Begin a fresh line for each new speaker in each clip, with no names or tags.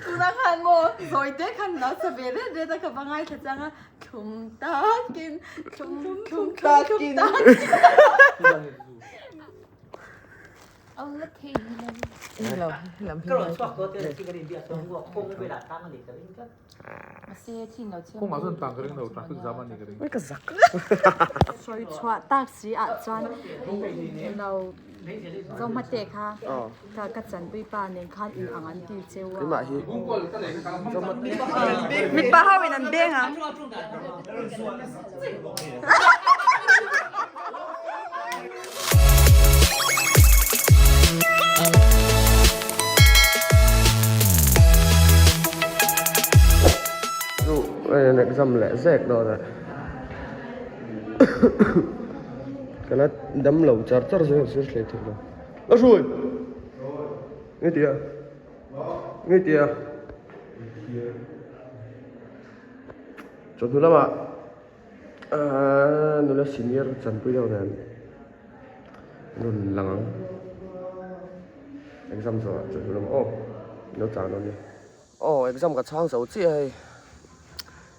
Tuna khan maw zawi te khan lo sa ve ret ret a ka va ngaithla chang a thlum takin thlum thlum thlum thlum takin. Sawi chhuah tak si ah chuan ih lo Zohmate kha ka ka chanpui pa nen khan in ang an ti cheu a. Mipa ho in an beng ang.
Chu an exam leh zek dawn a ka la dam lo char char zawk zir hle thei lo a hruai nge tia nge tia chawhnu lamah. Ahh nula senior chanpui deuh nen rawn lang ang exam zawh ah chawhnu lamah aw lo chang dawn nia. Aw exam ka chhang zo chiah hei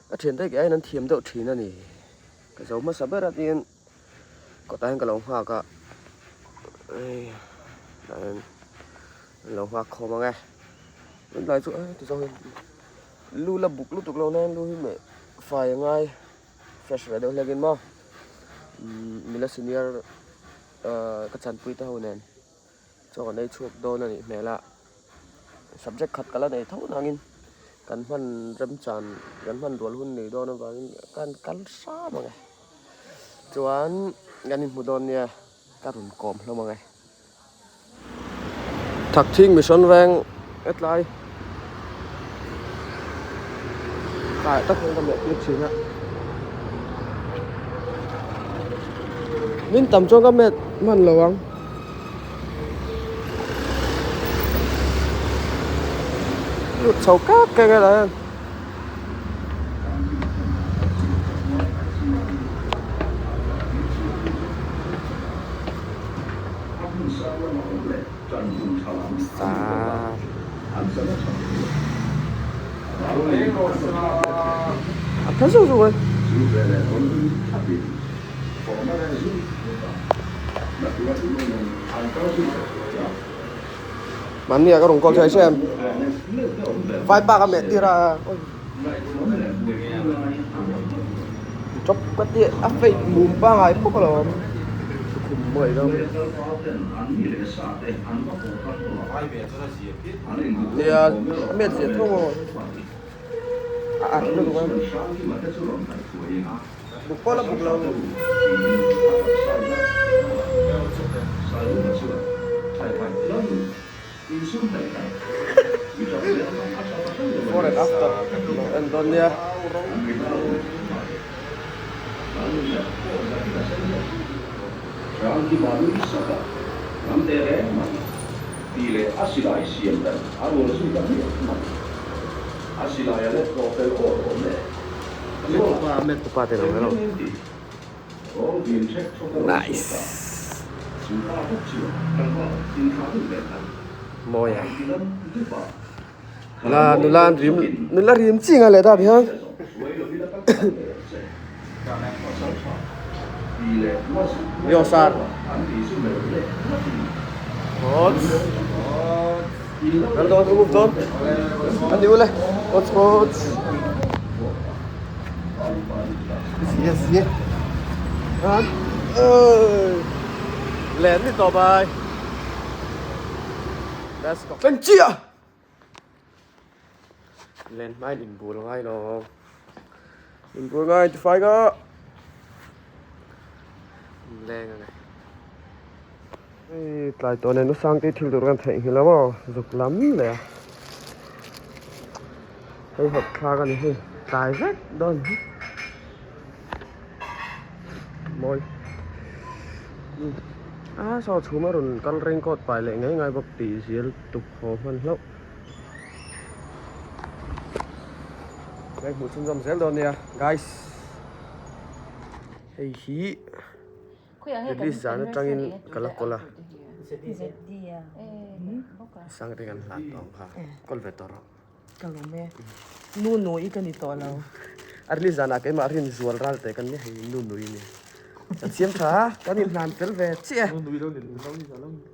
ka thiante ke aiin an thiam deuh thin a ni ka zo hmasa ber a tiin kawtah hian ka lo nghak a hei tah hian an lo nghak khawm ang e tunlai chu eh ti zawng hian lu la buk lutuk lo nan lu hi meh fai a ngai fresh ve deuh hlek in maw umm nula senior ahh ka chanpui te ho nen chaw kan ei chhuak dawn a nih hmel a subject khat ka la nei tho nangin kan hman remchan kan hman rual hun nei dawn avangin kan kal hram ang e chuan kan inhmu dawn nia ka rawn kawm hlawm ang e. Thakthing mission veng hetlai tlai tak hian ka meh tir thin a min tam chuan ka met hman lo ang. Lut chho kek kek a dah hian. A phe zuk zuk a. Mahni ah ka rawn call thei se em vaipa ka meh tir a chawp ka ti a fate mum pangai bawk a lo awm lukhum mawi deuh nia a met zia tho maw a arh lutuk a buk pawh la buk lo. Before and after lo en dawn nia. Upa te lo elo. Nice. Mawi a. La nula an rim nula rim chi nga leh ta hian. Yo sar. Hot. Kan dawn move dawn. An ni ule. Hot hot. Zia zia. An ơi. Len ni tawh bai. Let's go. Kan chia. Len hmain inbul ngai lo. Inbul ngai ti fai ka. Leng angai. Hei tlai tawh nen usang te thil tur kan theih nghilh a maw zuk lam leh a. Hei hawp thlak a ni hei tlai vek dawn hi. Mawi. A saw chhum a rawn kal raincoat pai leh ngei ngai bawk tih zial tuk haw hman hlauh. Hei hmuh chhunzawm zel dawn nia guys. Hei hi release zan atangin ka la kawl a. Sang te kan hlan tawh ang kha. Kawl ve tawh rawh.
Ka lawm e. Nu nui ka ni tawh lo.
A release zanah keimah rin zual ral teh kan ni hei nu nui ni. Kan siam tha a, kan inhlan fel ve chiah e.
Nu nui lo ni lo ni lo ni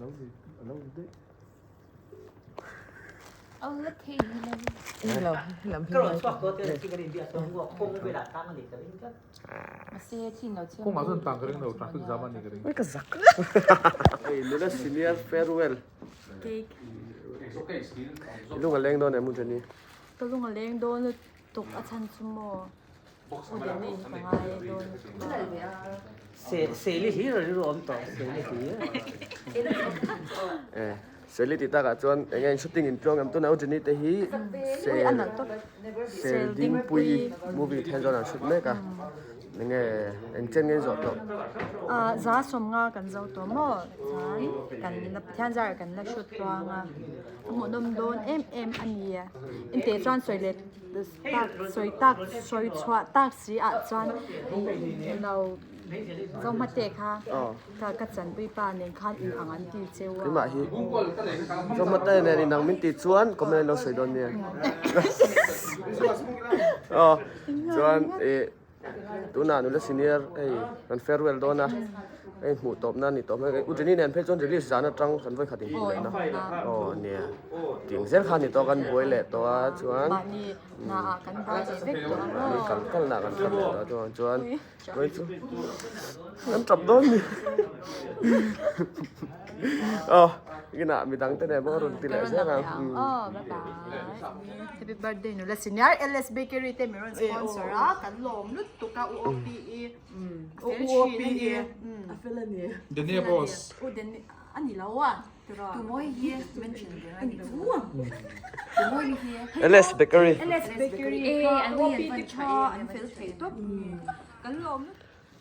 lo ni lo ni daih. Kawngah chuan tang ka ring lo, traffic jam a ni ka ring.
Ka zak. Hei nula senior farewell.
Cake.
I lung a leng dawn em u Jenny?
Ka lung a leng dawn lutuk a chhan chu maw u Denny in ka ngai dawn lutuk a.
Seli hlir a rilru awm tawh, Seli hlir.
Eh, Seli tih takah chuan eng nge shooting in tluang em tuna u Jenny te hi Sel Sel Dingpui movie then chuan an shoot mek a. Eng nge eng chen nge zawh tawh?
Ah za sawmnga kan zo tawh maw chuan kan la Pathian zarah kan la shoot tluang a a hmuhnawm dawn em em a ni. Inteh chuan sawi leh tak sawi tak sawi chhuah tak si ah chuan ih lo Zohmate kha ka ka chanpui pa nen khan in ang an ti cheu a.
Keimah hi Zohmate nen in ang min tih chuan comment an lo sawi dawn nia. Aw chuan ih tunah nula senior hei kan farewell dawn a hei hmuh tawp na a ni tawh mai u Jenny nen phei chuan release zan atang kan vawikhat inhmuh leh na aw nia tih ang zel kha a ni tawh a kan buai leh tawh a chuan mahni kal kal na ah kan kal leh tawh a chuan chuan Kawih chu kan tap dawn ni aw inah midang te nen pawh a rawn ti leh zel ang
aw bye bye happy birthday nula senior LS bakery te min rawn sponsor a kan lawm lutuk a u OPE
U OPE a fel a ni
Dania boss
u Dania a ni lo a
LS bakery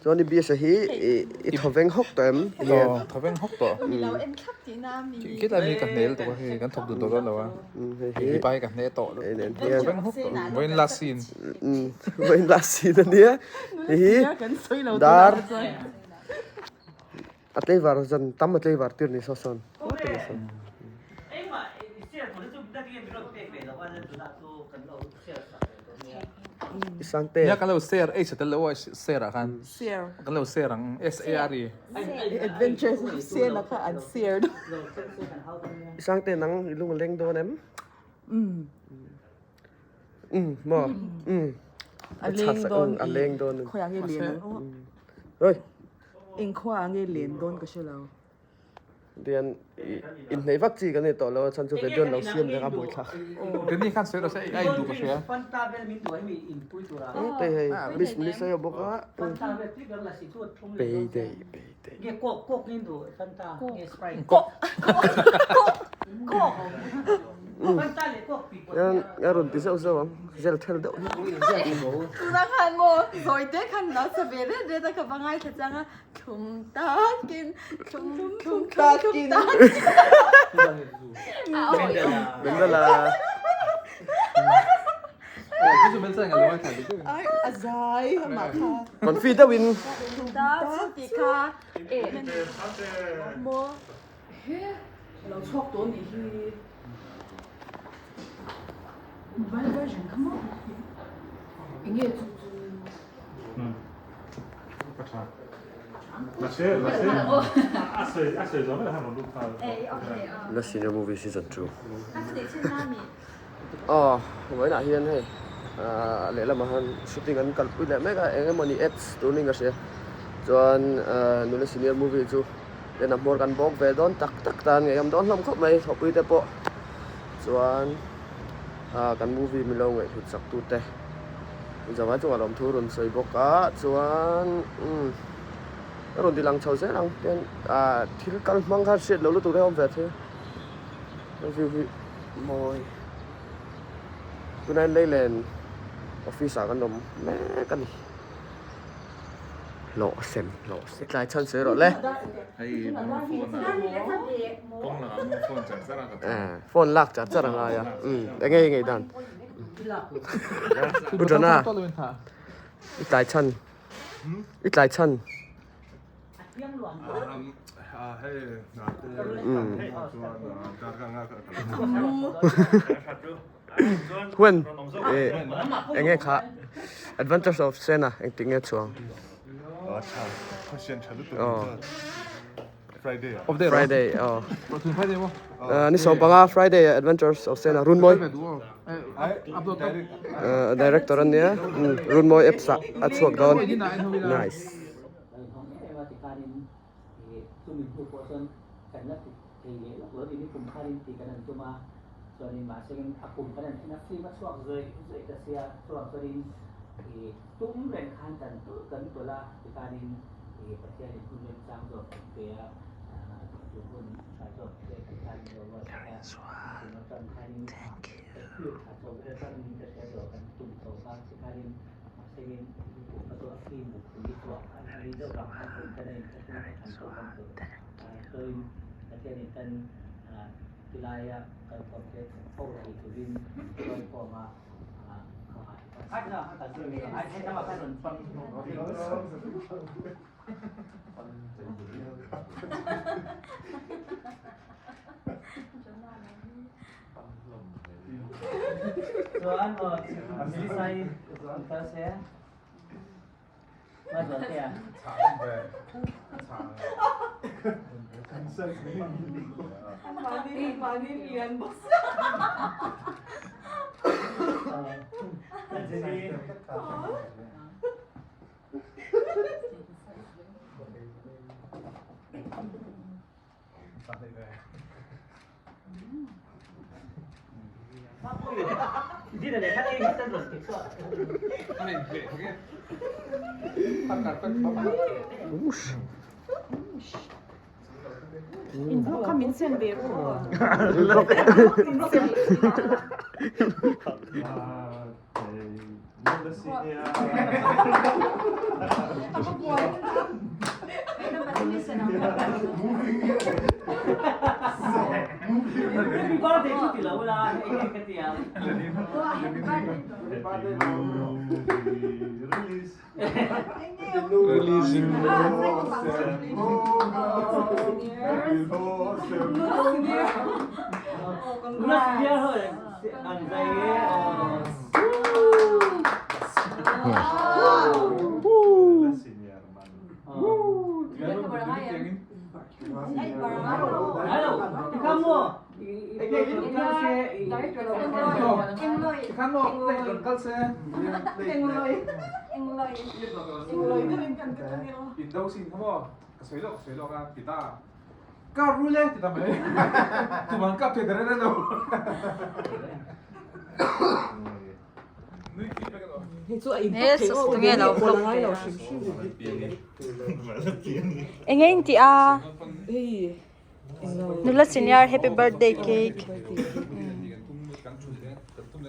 chuan i biasa hi i thaw veng hawk tawh em
aw thaw veng hawk tawh khilai mi ka hnel tawh a hei kan thawk dun tawh dawn lo a hei pai ka hne tawh thaw veng hawk tawh vawiin last scene
vawiin last scene a nia hei hi dar A tleivar zan tam a tleivar tir ni saw sawn. I Sangte.
Nia kan lo share ei sa tel lo a share ah khan.
Share.
Kan lo share ang S A R E.
Adventures of Sena kha an share.
I Sangte nang i lung a leng dawn em? Um. Um maw? Um.
A leng dawn.
A leng dawn.
Khawiah nge len ang?
Oi.
Engkhua ah nge len dawn ka hre lo.
Tian inhneih vak chi kan nei tawh lo a chhan chu video an lo siam vek a buai thlak.
Danny khan sawi rawh se a induh ka hria.
Tei hei miss miss a bawk a. Payday payday.
Kok.
Yan a rawn ti zeuh zeuh ang zel thel deuh hi.
Tuna khan maw zawi te khan lo sa ve ret ret a ka va ngaithla chang a thlum takin thlum thlum takin
Bendala.
Ai a zai amah kha.
Confi deuhin.
Thlum tak tih kha maw.
He lo chhuak tawh anih hi.
Mobile version kha maw? Enge chu chu?
Ka tha. Lase lase a sawi a sawi zawh vek han rawn lut nghal.
La senior movie season 2. Aw vawiinah hian hei ah lehlamah hian shooting an kalpui leh mek a eng emawni ads turin ka hria chuan ah nula senior movie chu len a hmawr kan bawk ve dawn tak tak tan ngei awm dawn hlawm khawp mai thawhpui te pawh chuan ah kan movie milo ngaihhlut chak tute zawai chungah lawmthu rawn sawi bawk a chuan umm a rawn ti lang chho zel ang tian ah thil kal hmang kha hriat loh lutuk te a awm ve thei a view hi. Mawi tunah hian Leyland office ah kan awm mek a ni hlawh sem hlawh sem tlai chhan sawi rawh le phone lak char char a ngai a eng nge i ngaih dan Pu Johna i tlai chhan i tlai chhan. Huan eng nge kha Adventures of Sena engtik nge chuang? Friday aw ni 15 Friday Adventures of Sena Runmawi director ania Runmawi apps ah a chhuak dawn nice.
In vlog kha min sem ve rawh aw. Enge in tih a? Nula senior happy birthday cake.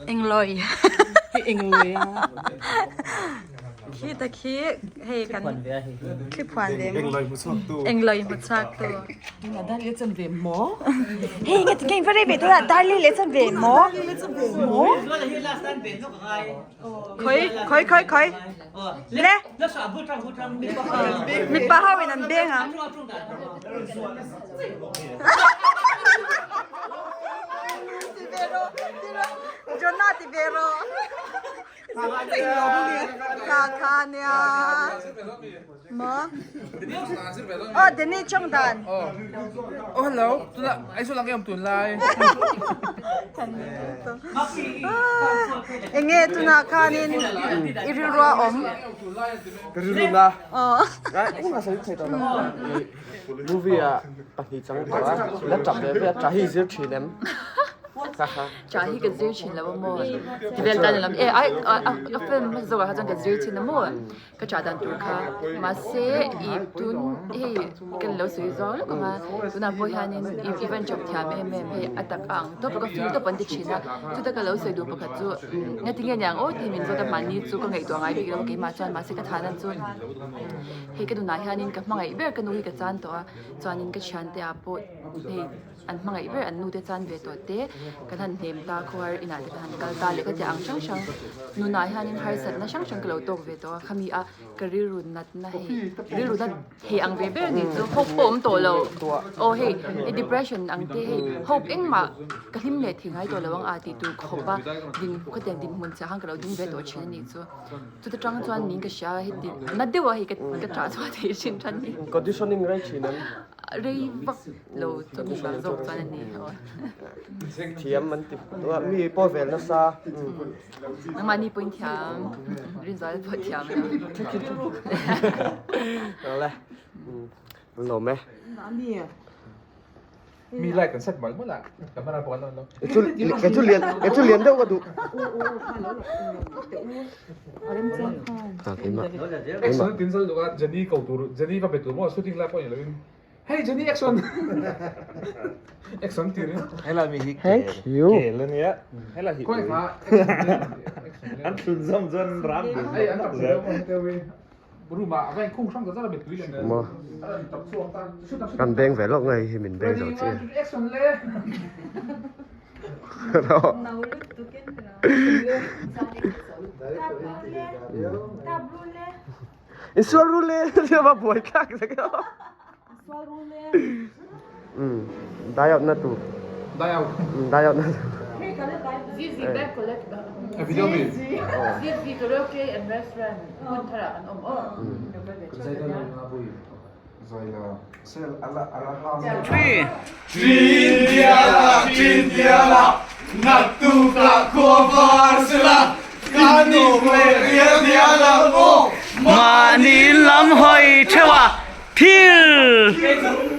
Englawi. Khi ta khi hei kan khi phuan ve maw? Englawi hmu chhuak tu. Hei nge tinge in va rei ve tawh a Darley leh chuan ve maw? Khawi khawi khawi khawi le mipa ho in an beng ang. Jonah ti ve rawh. Kha kha nia. Maw? Aw Danny chawng dan.
Oh hello, tuna ai saw lang em tun lai.
Enge tuna khanin i rilru a awm.
Ka rilru na. Eng a sawi thei tawh lo. Movie ah pahnih chang tawh a, la tap ve ve a, tah hi i zir thin em?
Tah hi ka zir thin lo a maw? Ti vel tan lam e ai ka film hmasa zawkah kha chuan ka zir thin a maw? Ka tah dan tur kha mahse i tun hei kan lo sawi zawng lawk ang a tunah pawh hianin i event chawp thiam em em hei a tak a ang tawp ka feel tawp an ti thin a chuta ka lo sawi duh pakhat chu ngatinge niang aw tih min zawt a mahni chu ka ngaihtuah ngai bik lo a keimah chuan mahse ka thahna chu hei ka nunah hianin ka hmangaih ber ka nu hi ka chan tawh a chuanin ka thiante ah pawh hei an hmangaih ber an nu te chan ve tawh te. Kan han hnem ta khawhar inah te kan han kal ta leh ka tih ang hrang hrang nunah hianin harsatna hrang hrang ka lo tawk ve tawh a khami a ka rilru natna hei rilru nat thei ang ve ber a nih chu hope pawh awm tawh lo aw hei hei depression ang te hei hope engmah ka hlim leh thei ngai tawh lo ang a tih tur khawp a din khawtiang dinhmun chiah khan ka lo ding ve tawh thin a nih chu chuta tang chuan min ka hria heti na deuh a hei ka ka tah chhuah thei thin than ni.
Conditioning rei thin an.
Rei vak lo chu mi vang zawk chuan a ni aw.
Thiam an ti mi pawh vel nasa.
Nangmahni pawhin thiam, Rinzuala pawh thiam a ni.
Awle, lawm e.
Mi light kan set mawlh mawlh a, camera pawh kan on lo.
Kei chu lian, kei chu lian deuh ka duh.
Action tin zal duh a, Jenny ko tur, Jenny va be tur maw shooting lai pawh ni lovin. Hey Jenny action action tir in
Hela mi hi
Thank you.
kel ania hela hi
koi kha
an thlun zawm chuan ram dun
ai an tak zel room ah vai khung hrang ta zara be tui len
Mo. Kan beng ve lawk ngai hi min beng zo chi.
Action le.
In sual ru le tia va buai thlak zek a.
Sual ru le.
Um dai out na tur.
Dai out.
Um dai out na tur.
Zizi back collect.
A video mi.
Zizi karaoke and restaurant hmun thar ah kan awm aw.
Mahni lam hawi theuh a thil.